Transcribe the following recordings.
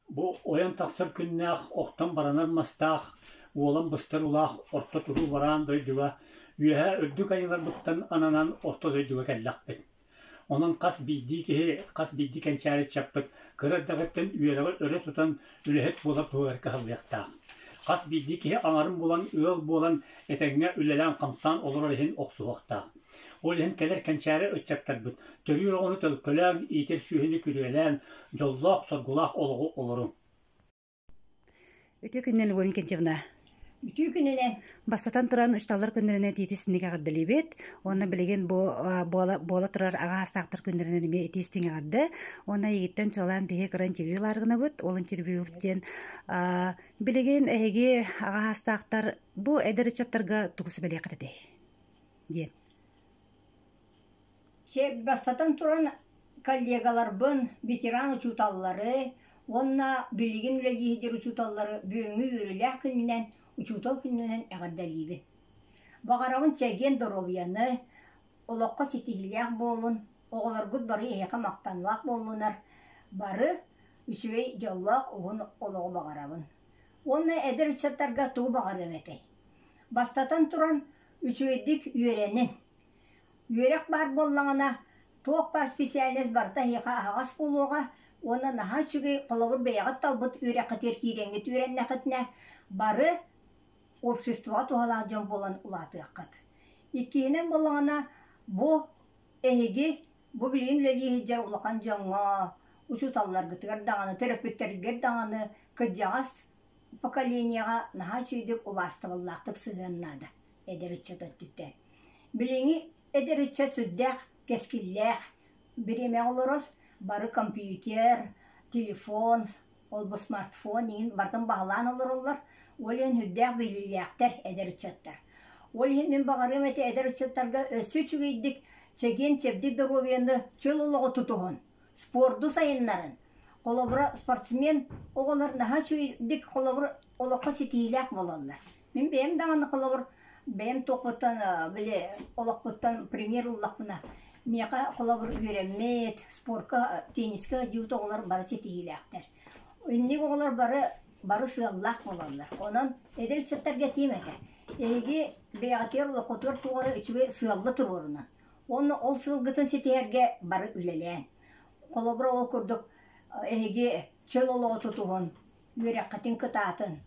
Бу ойон тахсар күннээх, охтон баранар мастаах, уолан быстар улаах орто туруу бараан дойдуга, үөһээ үрдүк айыыларбыттан ананан орто дойдуга кэллэхпит. Онон хас биирдии киһи, хас биирдии кэнчээри ыччаппыт кыра эрдэҕиттэн үөрэҕи өрө тутан үлэһит буолар туһугар кыһаллыахтаах. Хас биирдии киһи аҥарын булан, ыал буолан, этэҥҥэ үлэлээн-хамсаан олорор иһин охсуһуохтаах. Ол иһин кэлэр кэнчээри ыччаттарбыт төрүүр оҕону төлкөлөөн, иитэр сүөһүнү күрүөлээн, дьоллоох-соргулаах олоҕу олоруҥ. Үтүө күнүнэн, Любовь Иннокентьевна. Үтүө күнүнэн. Бастатан туран, учууталлар күннэринэн итиитистиҥ эҕэрдэлиибит. Уонна билигин бу буола, буола турар аҕа саастаахтар күннэринэн эмиэ итиистиҥ эҕэрдэ. Уонна эйигиттэн чуолаан биһиги кыра интервью ылааргынабыт. Ол интервьюбут диэн билигин эһиги аҕа саастаахтар бу эдэр ыччаттарга тугу сүбэлиэххит этэй диэн. Чэ, бастатан туран, коллегаларбын, ветеран учууталлары уонна билигин үлэлии сылдьар учууталлары бүгүҥҥү үөрүүлээх күнүнэн, учуутал күнүнэн эҕэрдэлиибин. Баҕарабын чэгиэн доруобуйаны, олоххо ситиһиилээх буолун, оҕолоргут бары эһиэхэ махталлаах буоллунар, бары үчүгэй, дьоллоох уһун олоҕу баҕарабын. Уонна эдэр ыччаттарга тугу баҕарыам этэй? Бастатан туран, үчүгэйдик үөрэнин. Үөрэх баар буоллаҕына, туох баар специальность барыта эһиэхэ аһаҕас буолуоҕа уонна наһаа үчүгэй холобур бэйэҕит талбыт үөрэххитигэр киирэҥҥит үөрэннэххитинэ, бары обществоҕа туһалаах дьон буолан улаатыаххыт. Иккиһинэн буоллаҕына, бу эһиги бу билигин үлэлии сылдьар улахан дьоҥҥо, учууталларгытыгар даҕаны, төрөппүттэргэр даҕаны кырдьаҕас поколениеҕа наһаа үчүгэйдик убаастабыллаахтык сыһыан наада эдэр ыччат өттүттэн. Билиҥҥи эдэр ыччат сүрдээх кэскиллээх бириэмэҕэ олорор, бары компьютер, телефон, ол-бу смартфон иҥин барытын баһылаан олороллор, ол иһин сүрдээх билиилээхтэр эдэр ыччаттар. Ол иһин мин баҕарыам этэ эдэр ыччаттарга өссө үчүгэйдик чэгиэн-чэбдик доруобуйаны чөл олоҕу тутуһун, спорду сайыннарын. Холобура, спортсмен оҕолор наһаа үчүгэйдик холобур олоххо ситиһиилээх буолаллар. Мин бэйэм даҕаны холобур бэйэм туохпуттан били олохпуттан пример ыллахпына миэхэ холобур үөрэммит спорка теннискэ дьиут оҕолор бары ситиһиилээхтэр. Инник оҕолор бары бары сыаллаах буолаллар. Онон эдэр ыччаттарга этиим этэ. Эһиги бэйэҕитигэр олоххутугар туох эрэ үчүгэй сыалла туруорунан. Уонна ол сыалгытын ситиһэргэ бары үлэлээн. Холобура ол курдук эһиги чөл олоҕу тутуһун, үөрэххитин кытаатын,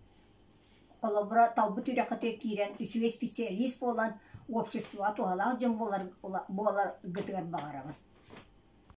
Холобура, талбыт үрэххитигэр киирэн үчүгэй специалист буолан, обществоҕа туһалаах дьон буолар буоларгытыгар баҕарабын.